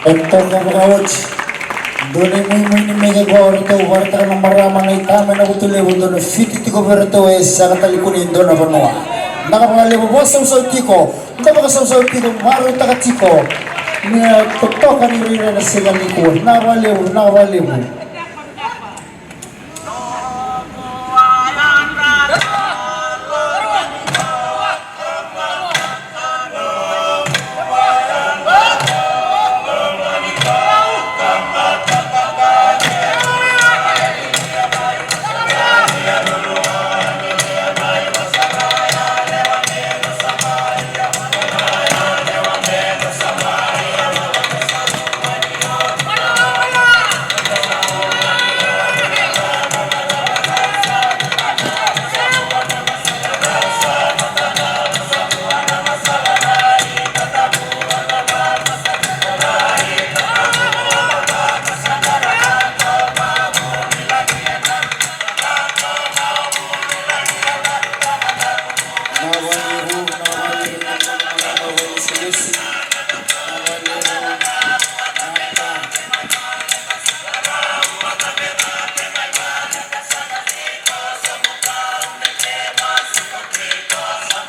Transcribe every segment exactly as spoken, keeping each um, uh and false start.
E toka vakaoti. Dua na imuimui ni meke qo, ratou vakaraitaka na marama na itama ena Vutulevu, dua na fiti tiko vei ratou e sega tale kina e dua na vanua. Vinaka vakalevu, vakasausau tiko, da vakasausau tiko, marautaka tiko. Ni a totoka ni rairai na siga nikua. Vinaka vakalevu, vinaka vakalevu.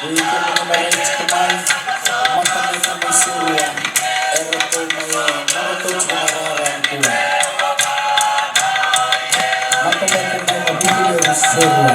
Oi, kemuni na rai tiko mai, matabete mai Serua, eratou mai, na ratou tiko na rara nikua. Matabete mai na Vutulevu, Serua.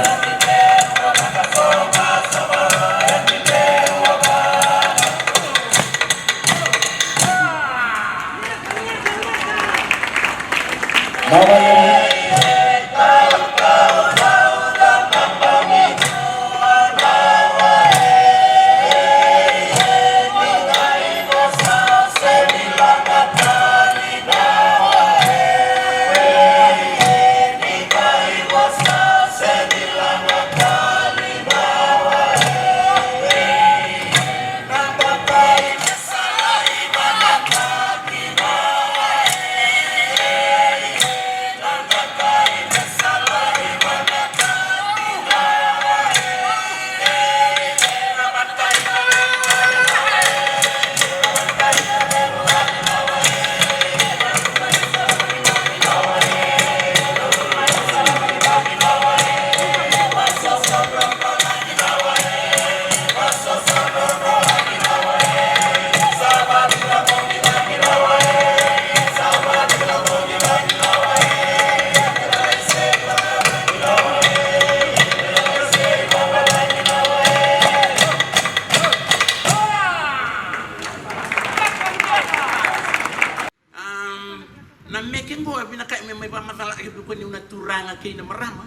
Am, na meke qo e vinakati me mai vakamacala ake vei kemuni na turaga kei na marama.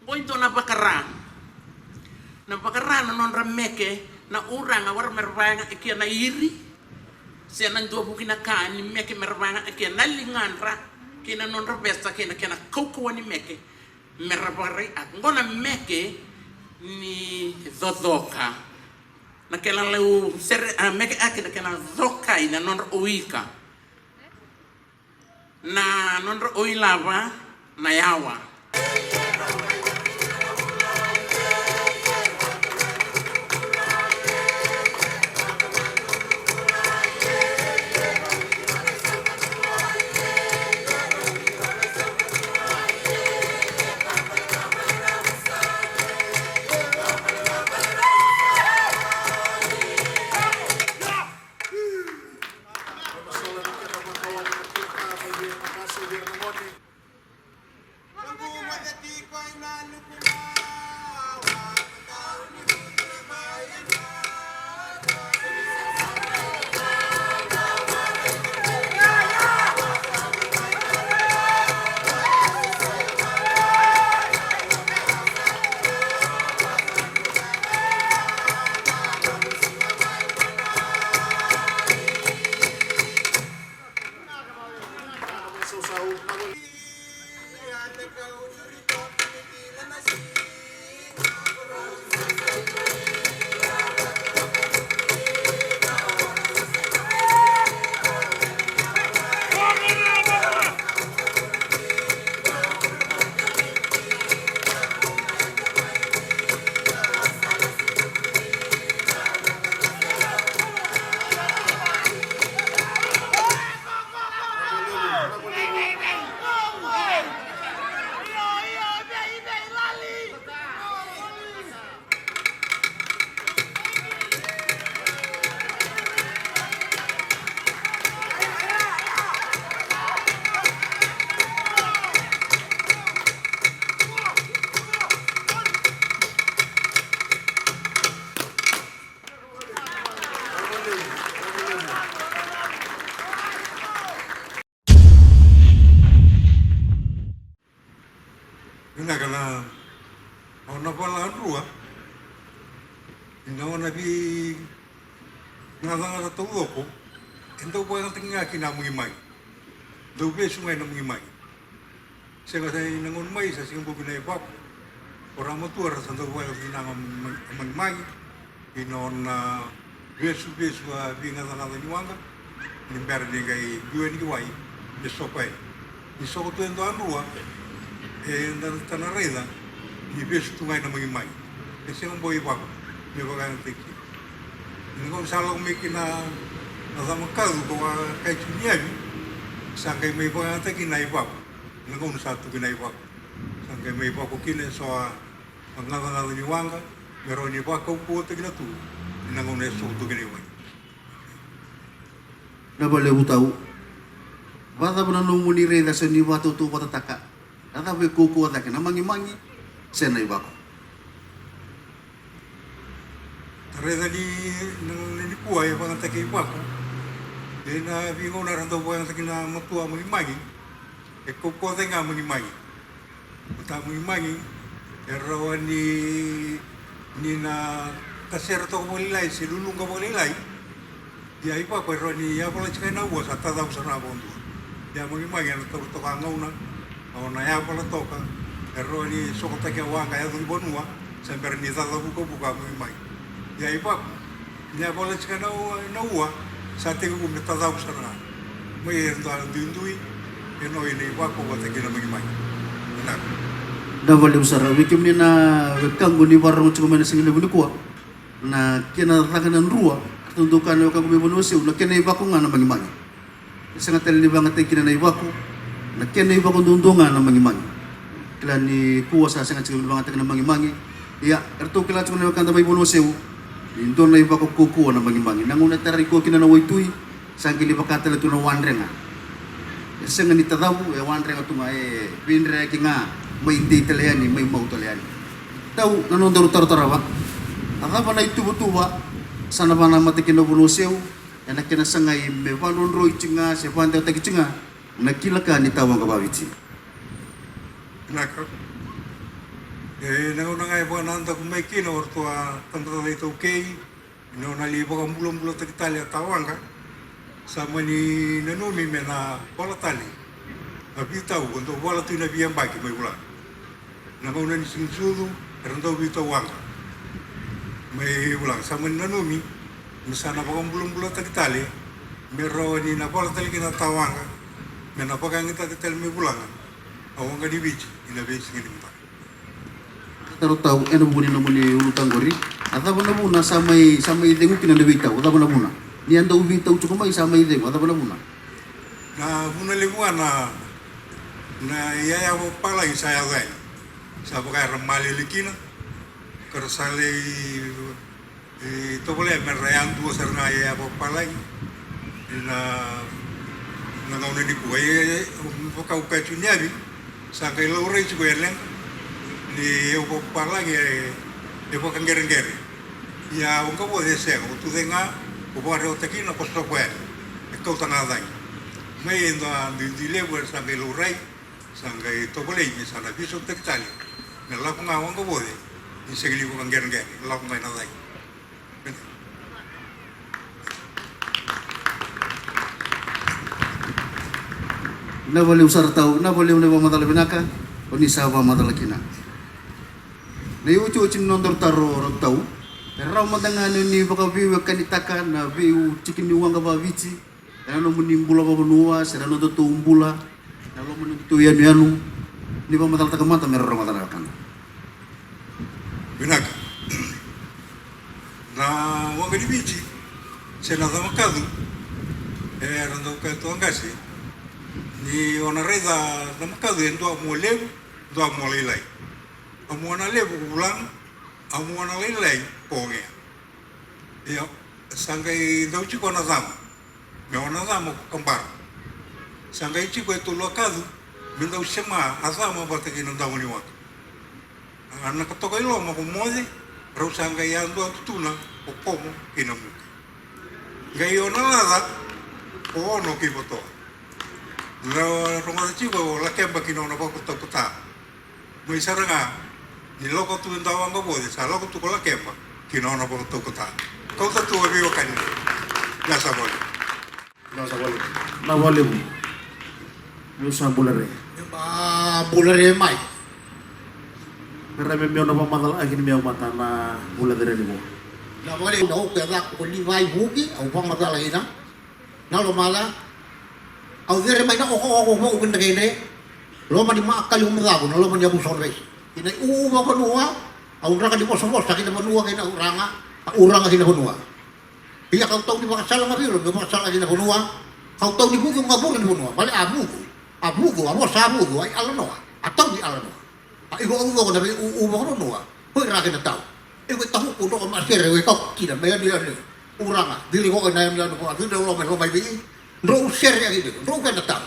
Qo e dua na vakara. Na vakara na nodra meke na uraga, wara mera vakayaga e kea na iri se na dua vuki na ka ni meke, mera vakayaga e kea na ligadra kei na nodra vesa kei na kena kaukauwa ni meke, mera vakarai a qo na meke ni cocoka. Na kena lau sere, a, meke ake na kena cokai na nodra oika. Na nodra oilava na yawa. taucoko e dau vakayagataki ga kina a magimagi. Dau vesu ga ena magimagi. Sega sa ina gauna mai sa sega bau kina ivako. O ramatua ra sa dau vakayagataki kina a magimagi. Ina nona vesuvesu a veigacagaca ni waqa ni bera ni qai biu yani ki wai me soko yani. Ni soko tu e dua a drua e da na raica ni vesu tu ga ena magimagi. E sega bau ivako me vakayagataki kina. Ni gauna sa lako mai kina na cama kacu ko a kai tu ni yavi, sa qai mai vakayagataki kina ivako. Ni gauna sa tu kina ivako, sa qai mai ivako kina eso a gacagaca ni waqa me rawa ni vakaukauwataki na tu ni na gauna e soko tu kina i wai. Na valevu tau. Vakacava na nomuni raica se ni vakatautauvatataka? Na cava e kaukauwa cake, na magimagi se na ivako? Raica ni na gauna nikua e vakayagataki ivako. Ena veigauna era dau vakayagataki na matua magimagi. E kaukauwa cake ga magimagi. Vata magimagi e rawa ni, ni na kasere toka vakalailai se luluqa vakalailai. Ia ivako e rawa ni yavala tiko ena ua sa tacavu sara ga vakadua. Ia magimagi ena taura toka a gauna, o na yavala toka. E rawa ni sokotaki a waqa e yaco ki vanua sa bera ni cacavukavuka a magimagi. Ia ivako ni yavala tiko ena ua, ena ua sa tekivu me tacavu sara ga. Mai e dua duidui e no ina ivako vata kei na magimagi. Vinaka. Na valevu sara vei kemuni na wekaqu ni vakarorogo tiko mai na siga levu nikua. Na kena caka na drua, ratou dau kaya na wekaqu mai Vanuaseu, na kena ivako ga na magimagi. E sega tale ni vakayagataki kina na ivako. Na kena ivako duadua ga na magimagi. Kila nikua sa sega tiko ni vakayagataki na magimagi. Ia, eratou kila tiko na wekada mai Vanuaseu ni dua na ivako kaukauwa na magimagi. Na gauna e tarai koya kina na waitui, sa qai lai vaka tale tu na wadrega. E sega ni tacavu, e wadrega tu ga, e veidreyaki ga, mai dei tale yani, mai mau tale yani. Tau, na nodaru taro tarava. A cava na ituvatuva sa na vakanamata kina Vanuaseu ena kena sagai me vakadrodroi tiko ga se vakadewataki tiko ga na kila ka ni tawaqa vakaviti? Vinaka. E na gauna ga e vakanadaku mai kina o ratou a tabacakacaka iTaukei, ni o na lai vakabulabulataki tale a tawaqa, sa mani nanumi me na vala tale a veitau, o dau vala tu ina veiyabaki mai Vulaga. Na gauna ni siga ni sucu era dau veitau waqa mai Vulaga. Sa mani nanumi me sa na vakabulabulataki tale me rawa ni na vala tale kina a tawaqa me na vakayagataki tale mai Vulaga a waqa ni Viti ina veisiga ni mataka. Taro tau ena vuku ni nomuni ulutaga qori. A cava na vuna sa mai, sa mai cegu kina na veitau? A cava na vuna? Ni a dau veitau tiko mai sa mai cegu, a cava na vuna? Na vuna levu ga na, na iyaya vakapalagi sa yaco yani. Sa vaka era malele kina, ka ra sa lai, e, tovolea me ra yadua sara ga iyaya vakapalagi. Na, na gauna nikua, e, e, vaka au kaya tu ni yavi, sa qai laurai tiko e leqa ni iyaya vakapalagi e, e vakaqereqere. Ia o Waqavoce e sega, o tucake ga o vakarewataki kina, ko soko yani, e kauta ga cagi. Mai e dua duidui levu era sa qai laurai, sa qai tovolei me sa na veisautaki tale me lako ga o Waqavoce ni sega ni vakaqereqere, lako ga ena cagi. Na valevu sara tau, na valevu na vakamacala vinaka o ni sa vakamacala kina. Na iotioti ni nodaru taro tau, e rawa mada ga ni vakaveiwekanitaka na veiutiki ni waqa vakaviti ena nomuni bula vakavanua se na nodatou bula, na loma ni nodatou yanuyanu, ni vakamacalataka mada me ra rogoca na wekada. Vinaka. Na waqa ni Viti se na cama kacu, e, era dau kaya tu a qase ni o na raica cama kacu e dua mua levu, dua mua lailai. A mua na levu ko Vulaga, a mua na lailai ko Ogea. Io, sa qai dau tiko na cama me o na cama ko Kabara. Sa qai tiko e tolu a kacu me dau sema a cama vata kei na davo ni waqa. A na ka toka i loma ko Moce, rau sa qai yadua tutuna ko Komo kei na Muka. Qai o na laca ko Ono kei Vatoa. Rau rogoca tiko o Lakeba kei na nona vakataukata. Mai sara ga ni lako tu e dua Waqavoce, sa lako tu ko Lakeba kei na nona vakataukata. Kauta tu a veiwekani. Vinaka saka vakalevu. Vinaka saka vakalevu. Vinaka vakalevu. Meu sa bula re. Meu sa bula re mai. Me rawa me meu na vakamacala aki ni meu mata na vula cere ni vo. Vinaka vakalevu na oku e caka ko Livai Vuki, au vakamacala kina. Na lomaca. Au cere mai na okooko vou kina kedre. Loma ni makali umacavu, na loma ni yavusa o Vesi. Kina i uva vanua, au draka ni vosavosa kina vanua kina uraga, a uraga kina vanua. Ia kau tau ni vakasala ga vei ira, meu vakasala kina vanua, kau tau ni vucu ga vuru ni vanua, vale a vucu, a vucu, a vosa a vucu, a i alanoa, a tau ni alanoa. A iko au coko na vei u, u vakavanua. Ko i rake na tau. Iko i tahuku doko ma sere, iko i kau kina, me yani yani. Uraga, viri ko i na yani yani ko, a viri loma, loma i vei. Dro u sere a kina, dro u kena tau.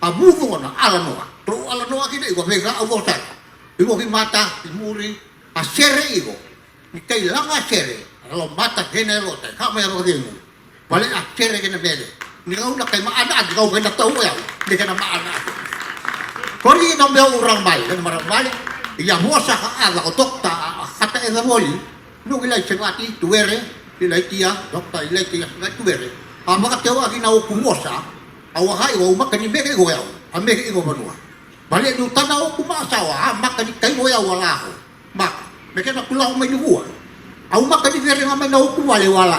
A vucu ona, alanoa. Dro u alanoa kina, iko vei ka, au vosara. Iko ki mata, i muri, a sere iko. Ni kai laga sere, a lo mata kena e lota, ka mai a vakacegu. Vale a kere kena mele. Ni gauna kai maana aki kau kena tau yau. Ni kena maana aki. Kori na meu ura mai kena mara vale. Ia vosa ka ala o tokta a kata e zavoli. Nuki lai sevati tuere. Ilai tia tokta ilai tia sevati tuere. A maka tewa aki na oku vosa. A wakai o maka ni meke iko yau. A meke iko vanua. Vale ni utana oku masawa a maka ni kai iko yau a lako. Maka me kena kulau mai ni vua. Au maka ni vere ga mai na oku vale wala.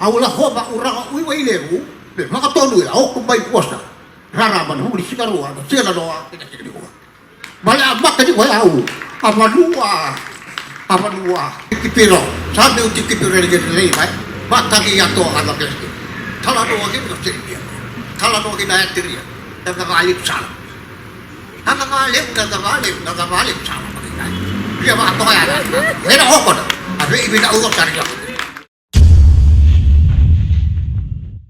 Au la hova uraga ui wai levu. Me vakatonu e a oku mai vosa. Rarama na vuli sikarua na sela noa kena kena ni vua. Vale a maka ni vua au. A vanua. A vanua. Kipiro. Sa me uti kipiro ni kena lei mai. Matagi ya to a na besti. Tala noa kena sela. Tala noa kena eteria. Tala noa kena sala. Na cava levu, na cava levu, na cava levu sa vakavinaka. Ia vakatoka ya na. Ena okona. A vei vina uko sari ya.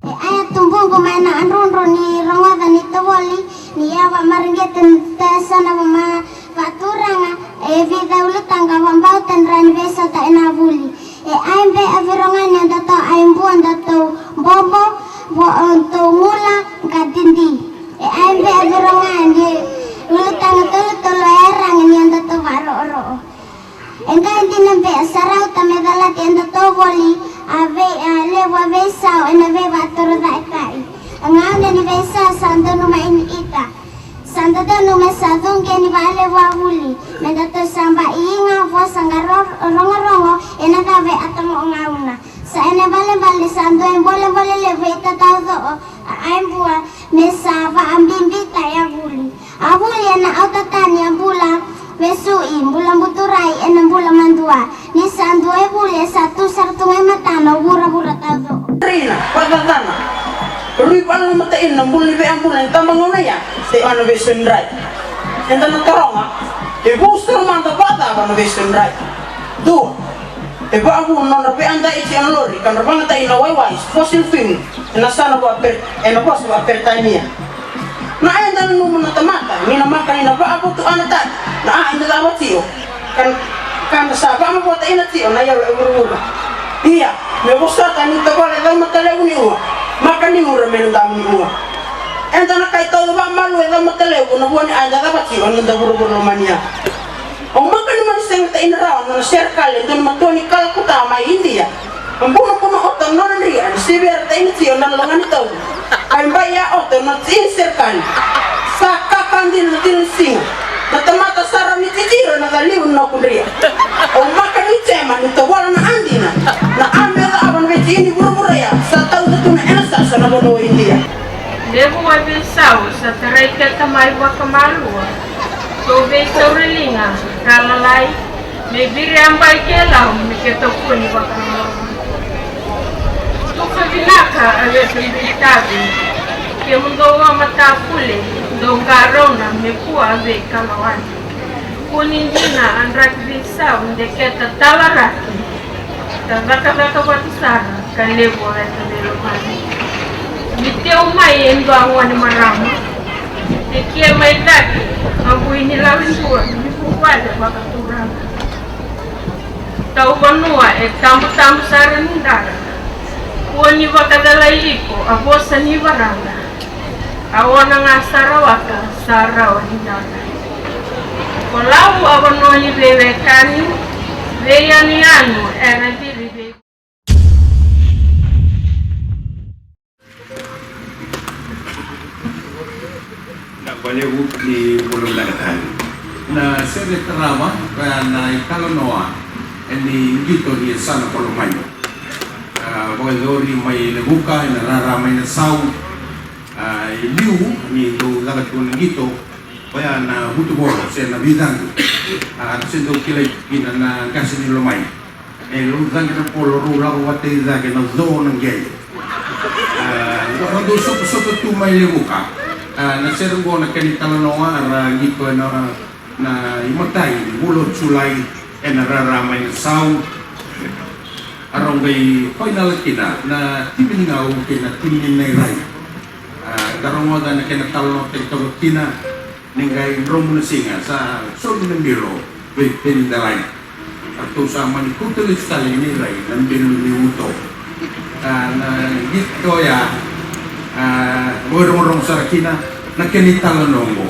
E aya tubuqu mai na adrudru ni rogoca ni tovoli ni yawa mareqeta ni tasana vama vakaturaga e vica ulutaga vabauta ni rani veisota ena vuli. E ai be a viroga ni a datou ai bua datou bobo vo o datou gula ka didi. E ai be a viroga ni ulutaga tolutolu e raga ni a datou varooroo. E qai dina be a sarauta me calati e datou voli a vei a levu a veisau ena veivaatorocaekai. A gauna ni veisau sa donu mai ni ita. Sa dodonu me sa cuqeni vakalevu a vuli me datou sa ba i iga vosa qa ro- rogorogo ena cava e ata mo gauna. Sa ena balebale sa dua e bolebole levu e tatau co'o a aibua me sa vaabibita e a vuli. A vuli ena autatani a bula vesu'i bula buturai ena bula madua. Ni sa dua e vuli e sa tu sara tu ga e matana o vuravura taucoko. Reina, vakacacana. Rui vana na mataina na bula ni veiyabula ni tabagauna ya. Se ana veisonidrai. Eda na taroga. E vou sara mada vakacava na veisonidrai. Dua. E va'avu na nodra ve'adai e tiko na lori ka dra vagata'i na waiwai, fossil fuel, ena sana va'aper, ena vosa va'aperetania. Na a eda nanuma na tamata ni na maka ni na va'avotu'anataki na a eda cava tio ka, ka da sa va'amavoata'ina tio na yalo e vuravura. Ia, me vosota ni tovola e cau matalevu ni ua, maka ni ura me na damu ni ua. Eda na kai tauca va'amalu e cau matalevu na vua ni a eda cava tio ena noda vuravura lomania. Au maka ni mani sega ta'ina rawa na nona serekali e dua na matua ni kalakuta mai Idia. A bunabuna ota na nona dria na sivi era ta'ina tio na loga ni tau. Ai bai a ota na ti'i ni serekali. Sa kaka dina na dina ni siga. Na tamata sa rawa ni titiro ena caliu na noqu dria. Au maka ni jema ni tovola na a dina. Na a me ca'ava na veiti'i ni vuravura ya sa tauca tu na ena sasa na vanua o Idia. Levu a veisau sa tarai keta mai vakamalua. Tou veisauri liga ka lalai me viri a bai ke lau me ke tokoni vakarorogo. Tufa vinaka a veta bitavi kemudou a matapule dou qarauna me kua a veikalawani. Kua ni dina a draki veisau de keta talaraki. Ka cakacaka vata sara ka levu a veta veilomani. Ni teu mai e dua gone marama. E kia mai cake a bui ni lawe dua ni vuvale vakaturaga. Tau vanua e tabutabu sara ni dara. Kua ni vakacalai iko a vosa ni varaga. A ona ga sa rawaka sa rawa ni dara. Ko lau a vanua ni veiwekani. Veiyanuyanu era ciri vei Na valevu ni bula vinaka tale. Na sere tarava, koya na italanoa e ni qito ni yasana ko Lomaio. A, vakayacori mai Levuka, ena rara mai Nasau. A, i liu ni dau caka tu na qito, koya na vutuvola se na vicaqu. A, se dau kilai kina na qase ni Lomai. E, rau caqe na polo, rau lako vata i cake na co na qele. A, rau dau sotasota tu mai Levuka. A, na sere qo na kena italanoa, ra qito ena, na imatai ni vula o Julai, ena rara mai Nasau. A, rau qai fainala kina na timi ni Gau kei na timi ni Nairai. A, da rogoca na kena talanoataki toka kina, ni qai dromu na siga, sa soli na bilo vei Penidalai. A, ratou sa mani kauta lesu tale i Nairai na bilo ni uto. A, na qito oya, a, vakarogorogo sara kina na kena italanoa oqo.